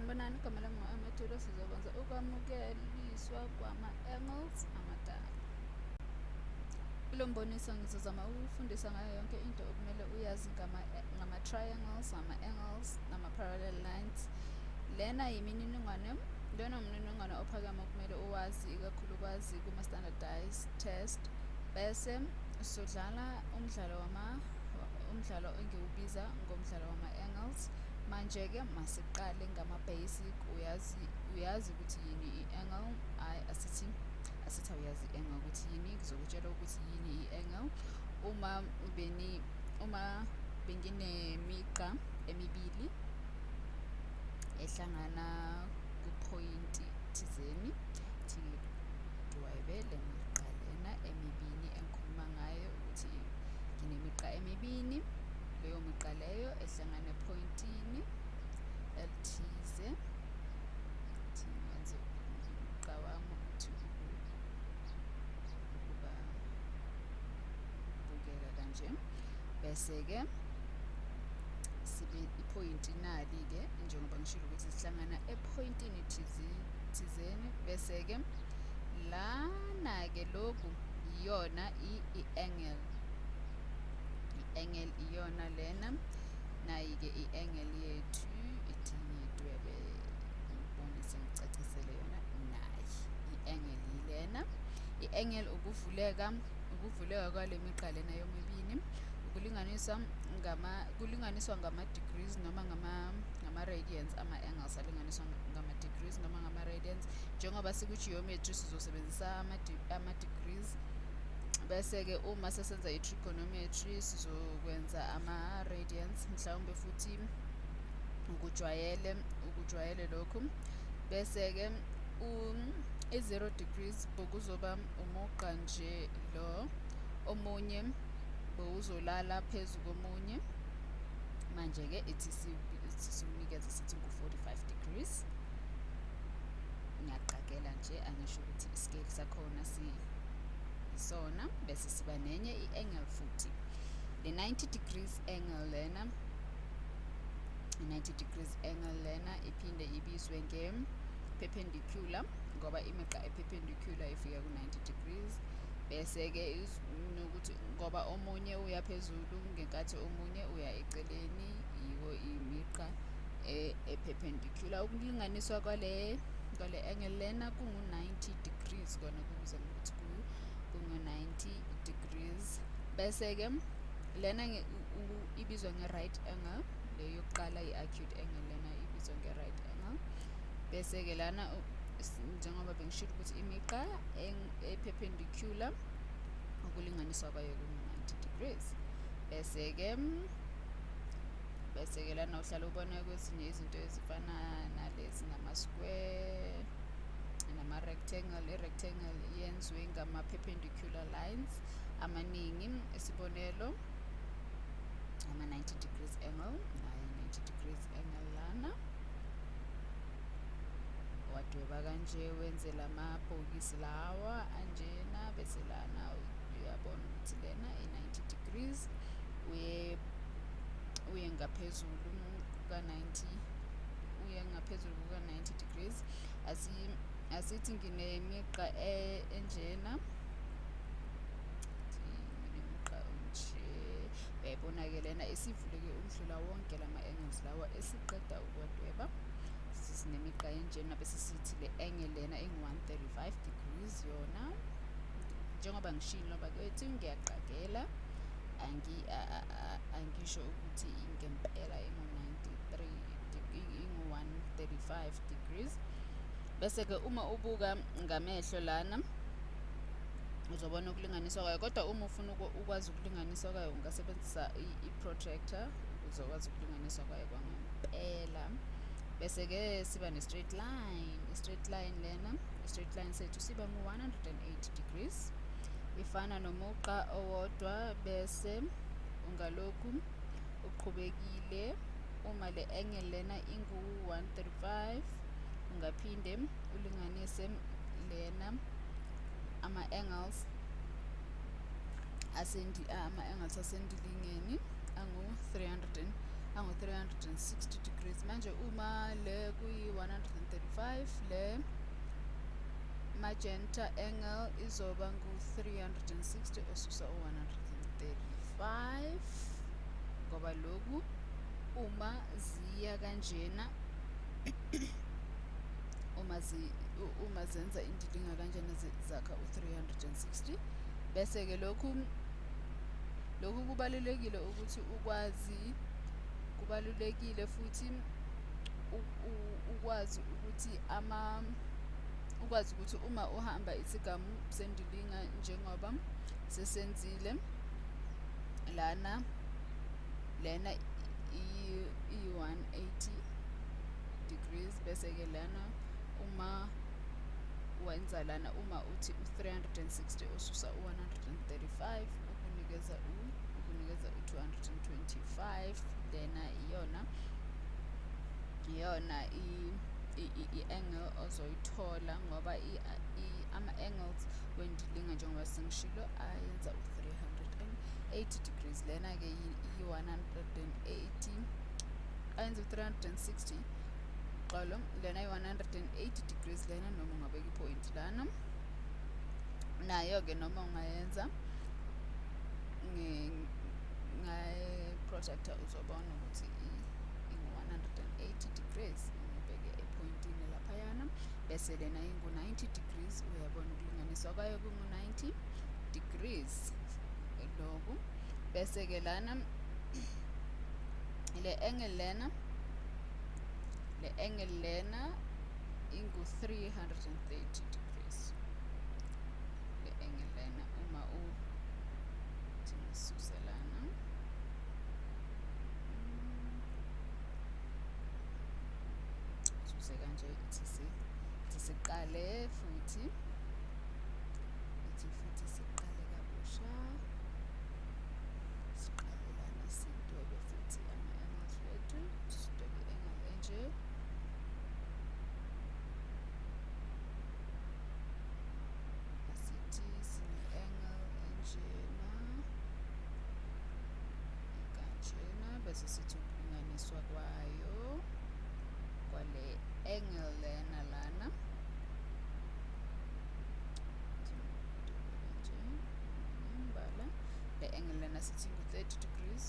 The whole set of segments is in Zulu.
Sanibonani, igama lami ngu-Amathulo. Sizokwenza ukwamukeliswa kwama-angles amadala. Kulo mboniso ngizozama ukufundisa ngayo yonke into okumele uyazi ngama-triangles, ngama-angles, nama-parallel lines. Lena yimininingwane, lona umniningwane ophakeme okumele uwazi, ikakhulukazi kuma-standardized test. Bese sodlala umdlalo wama umdlalo engiwubiza ngomdlalo wama-angles. Manje-ke masiqale ngama-basic. Uyazi ukuthi yini i-angle? Hhayi, asithi awuyazi i-angle ukuthi yini, ngizokutshela ukuthi yini i-angle. Uma benginemigqa emibili ehlangana kuphoyinti thizeni, thi ngidwebe le migqa lena emibini engikhuluma ngayo, ukuthi nginemigqa emibini, leyo migqa leyo ehlangana ephoyintini elithize. Thi ngenze umugqa wami ukuthi ukuba ubukeka kanje, bese-ke sibe iphoyinti nali-ke, njengoba ngishilo ukuthi sihlangana ephoyintini thizeni. Bese-ke lana-ke lokhu iyona i-angle, i-angle iyona lena. Nayi-ke i-angle yethu, ithi ngiyidwebe ngibonise, ngicacisele yona. Nayi i-angle yilena. I-angle ukuvuleka kwale migqa lena yomibini. Ukulinganiswa ngama kulinganiswa ngama-degrees noma ngama-radians. Ama-angles alinganiswa ngama-degrees noma ngama-radians. Njengoba siku-geometry, sizosebenzisa ama-degrees. Bese-ke uma sesenza i-trigonometry, sizokwenza ama-radians mhlawumbe futhi. Ukujwayele lokhu. Bese-ke i-0 degrees bokuzoba umugqa nje lo, omunye bowuzolala phezu komunye. Manje-ke ithi siwunikeze sithi ngu-45 degrees. Ngiyaqagela nje, angisho ukuthi i-scale sakhona isona. Bese siba nenye i-angle futhi, le 90 degrees angle lena. I-90 degrees angle lena iphinde ibizwe nge-perpendicular, ngoba imigqa e-perpendicular ifika ku-90 degrees. Bese-ke nokuthi ngoba omunye uya phezulu ngenkathi omunye uya eceleni, yiko imigqa e-perpendicular. Ukulinganiswa kwale angle lena kungu-90 degrees, kona kubizwa ngokuthi kungu-90 degrees. Bese-ke lena ibizwa nge-right angle. Le yokuqala i-acute angle, lena ibizwa nge-right angle. Bese-ke lana njengoba bengishilo ukuthi imigqa e-perpendicular ukulinganiswa kwayo kungu-90 degrees. Bese-ke lana uhlala ubona kwezinye izinto ezifana nalezi, nama-square nama-rectangle. I-rectangle yenziwe ngama-perpendicular lines amaningi. Isibonelo, ama-90 degrees angle, nayo 90 degrees angle lana, wadweba kanje, wenze lamabhokisi lawa anjena. Bese lana uyabona ukuthi lena i-90 degrees, uye ngaphezulu kuka-90, uye ngaphezulu kuka-90 degrees. Asithi nginemigqa enjena, nginemigqa nje, uyayibona-ke lena isivuleke ukudlula wonke lama-angles lawa esiqeda ukuwadweba. Sinemigqa enjena, bese sithi le angle lena ingu-135 degrees yona. Njengoba ngishilo bakwethu, ngiyaqagela, angisho ukuthi ngempela ingu-93, ingu-135 degrees. Bese-ke uma ubuka ngamehlo lana, uzobona ukulinganiswa kwayo, kodwa uma ufuna ukwazi ukulinganiswa kwayo, ungasebenzisa i-protractor ukuze ukwazi ukulinganiswa kwayo kwangempela. Bese-ke siba ne-straight line. I-straight line lena, i-straight line sethu siba ngu-180 degrees, ifana nomugqa owodwa, bese ungalokhu uqhubekile. Uma le angle lena ingu-135, ungaphinde ulinganise lena, ama-angles asendilingeni angu-360. angu-360 degrees. Manje uma le kuyi-135, le magenta angle izoba ngu-360 osusa u-135, ngoba lokhu uma ziya kanjena, uma zenza indilinga kanjena zakha u-360. Bese-ke lokhu kubalulekile ukuthi ukwazi, kubalulekile futhi ukwazi ukuthi ukwazi ukuthi uma uhamba isigamu sendilinga njengoba sesenzile lana, lena iyi-180 degrees. Bese-ke lana uma wenza lana, uma uthi u-360 ususa u-135 ukunikeza u-225. Lena iyona i-angle ozoyithola, ngoba ama-angles wendilinga njengoba sengishilo ayenza u-380 degrees. Lena-ke iyi-180, ayenza u-360, xolo, lena iyi-180 degrees lena, noma ungabeka i-point lana nayo-ke, noma ungayenza nge-projector uzobona ukuthi ingu-180 degrees, ubeke epointini laphayana. Bese lena ingu-90 degrees, uyabona ukulinganiswa kwayo kungu-90 degrees lokhu. Bese-ke lana le angle lena ingu-330 degrees. Le angle lena uma uthi ngisuse lana, suse kanje, ithi siqale futhi, ithi futhi siqale kabusha, siqale lana, sidwebe futhi ama-angles wethu, sidwebe i-angle enje. Asithi sine-angle enjena kanjena, bese sithi ukulinganiswa kwayo kwale angle lena lana kanje umbala, le angle lena sithi ngu-30 degrees.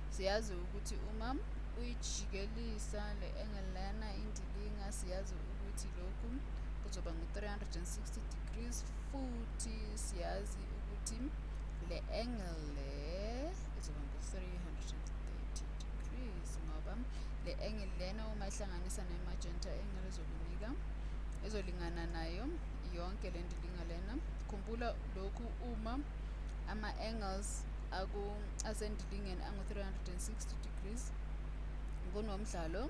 Siyazi ukuthi uma uyijikelisa le angle lena indilinga, siyazi ukuthi lokhu kuzoba ngu-360 degrees, futhi siyazi ukuthi le angle le izoba ngu-330 degrees, ngoba le angle lena uma ihlanganisa ne-magenta angle izokunika, izolingana nayo yonke le ndilinga lena. Khumbula lokhu, uma ama-angles asendilingeni angu-360 degrees, kunomdlalo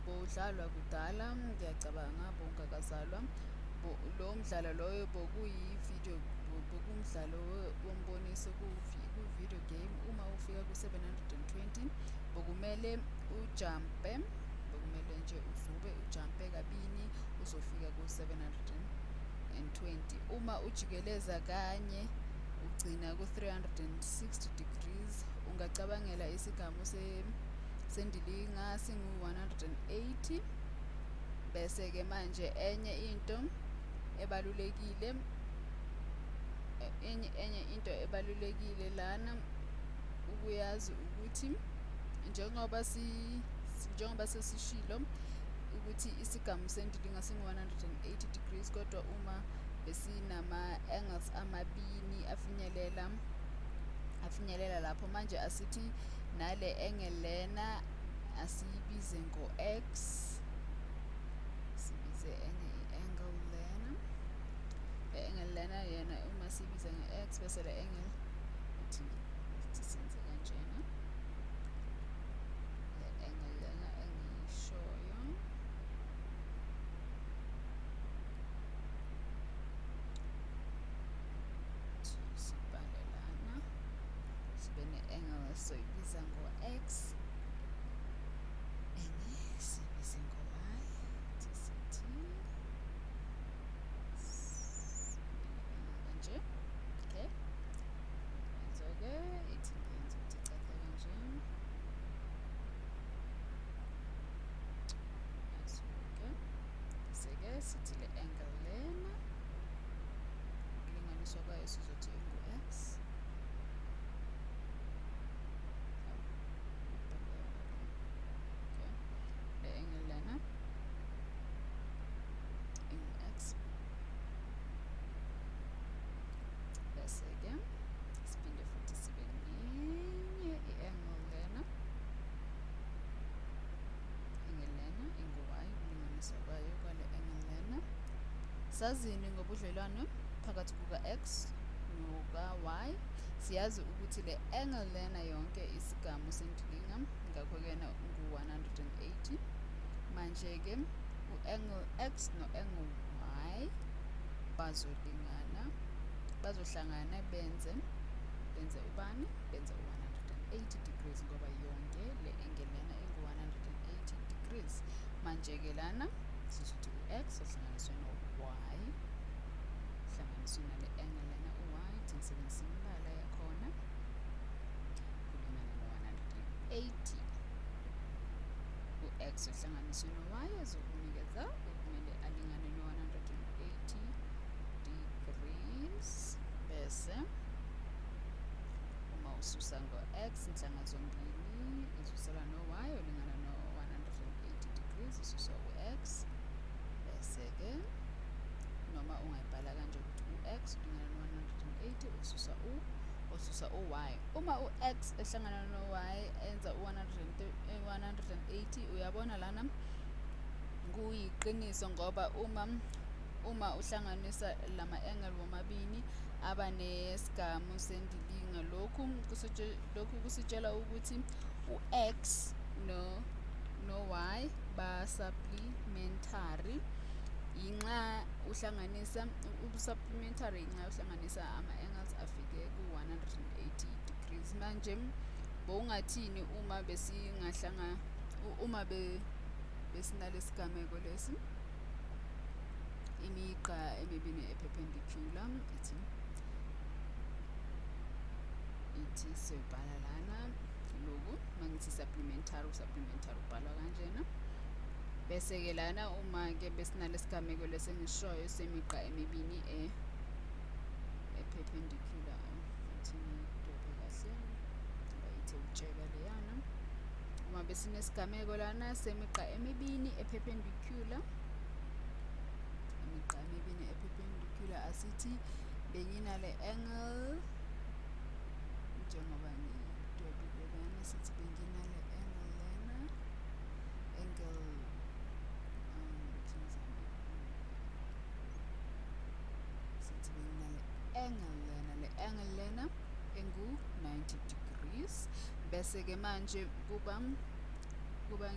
bowudlalwa kudala, ngiyacabanga bowungakazalwa. Lowo mdlalo loyo bokuyi-video, bokumdlalo womboniso ku-video game. Uma ufika ku-720 bokumele ujampe, bokumele nje uzube ujampe kabini uzofika ku-720. Uma ujikeleza kanye ugcina ku-360 degrees. Ungacabangela isigamu sendilinga singu-180. Bese-ke manje enye into ebalulekile, enye into ebalulekile lana ukuyazi ukuthi njengoba sesishilo ukuthi isigamu sendilinga singu-180 degrees, kodwa uma besinama-angles amabini afinyelela lapho, manje asithi nale angle lena asiyibize ngo-x, sibize enye i-angle lena, le angle lena yena uma siyibiza nge-x, bese le angle ithi senze kanjena, le angle lena engiyishoyo sibhale lana, sibe ne-angle esizoyibiza ngo-x, enye siyibize ngo-y, sithi kanje. Okay, so-ke ithi ngiyenze leyo sizothi ingu-x. Okay, le angle lena ingu-x. Bese-ke siphinde futhi sibe nenye i-angle lena, angle lena ingu-y, ukulinganiswa kwayo kwale angle lena. Sazini ngobudlelwano phakathi kuka-x noka-y? Siyazi ukuthi le angle lena yonke isigamu sendilinga, ngakho-ke ngu-180. Manje-ke u-angle x no-angle y bazolingana, bazohlangana benze ubani? Benze u-180 degrees, ngoba yonke le angle lena ingu-180 degrees. Manje-ke lana sizothi u-x ohlanganiswe no-y hlanganiswe nale angle lena u-y, thi ngisebenzisa imibala yakhona, kulingana no-180. U-x ohlanganiswe no-y ezokunikeza okumele alingane no-180 degrees. Bese uma ususa ngo-x inhlanga zombili uzosala no-y olingana no-180 degrees, ususa u-x. Bese-ke noma ungayibhala kanje ukuthi u-x ulingana no-180 ususa u-y. Uma u-x ehlangana no-y enza u-180, uyabona lana kuyiqiniso, ngoba uma uhlanganisa lama-angle womabili aba nesigamu sendilinga. Lokhu kusitshela ukuthi u-x no-y ba-supplementary. Inxa uhlanganisa ubu-supplementary, inxa uhlanganisa ama-angles afike ku-180 degrees. Manje bowungathini uma uma besinalesigameko lesi, imigqa emibini e-perpendicular, ithi siyobhala lana lokhu mangithi supplementary, u-supplementary ubhalwa kanjena. Bese-ke lana uma-ke besinalesigameko lesi engishoyo semigqa emibini e-perpendicular, futhi ngidwebe kahle ngoba ithe ukutsheka leyana. Uma besinesigameko lana semigqa emibini e-perpendicular, imigqa emibini e-perpendicular, asithi benginale angle njengoba ngidwebile lana, sithi benginale angle lena, angle sithi benginale angle lena, le angle lena engu-90 degrees. Bese-ke manje kuba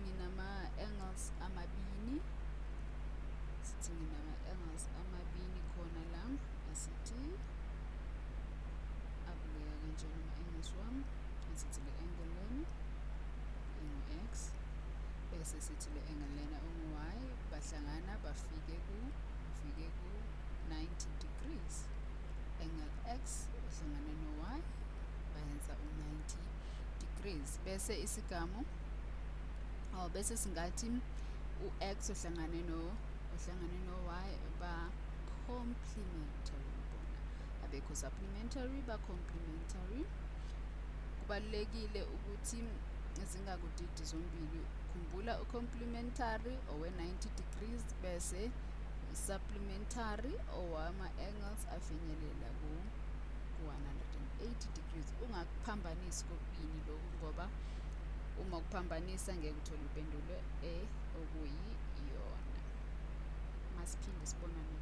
nginama-angles amabini, sithi nginama-angles amabini khona la, asithi abukeka kanjena ama-angles wami. Asithi le angle lena ingu-x, bese sithi le angle lena ungu-y, bahlangana bafike ku-90 degrees. Angle x uhlangane no-y bayenza u-90 degrees. Bese isigamu bese singathi u-x ohlangane no-y ba complementary, bona abekho supplementary, ba complementary. Kubalulekile ukuthi zingakudidi zombili. Khumbula u-complementary owe-90 degrees, bese supplementary owama-angles afinyelela ku-180 degrees. Ungakuphambanisi kokubili lokhu, ngoba uma kuphambanisa ngeke uthole impendulo okuyiyona. Masiphinde sibonane.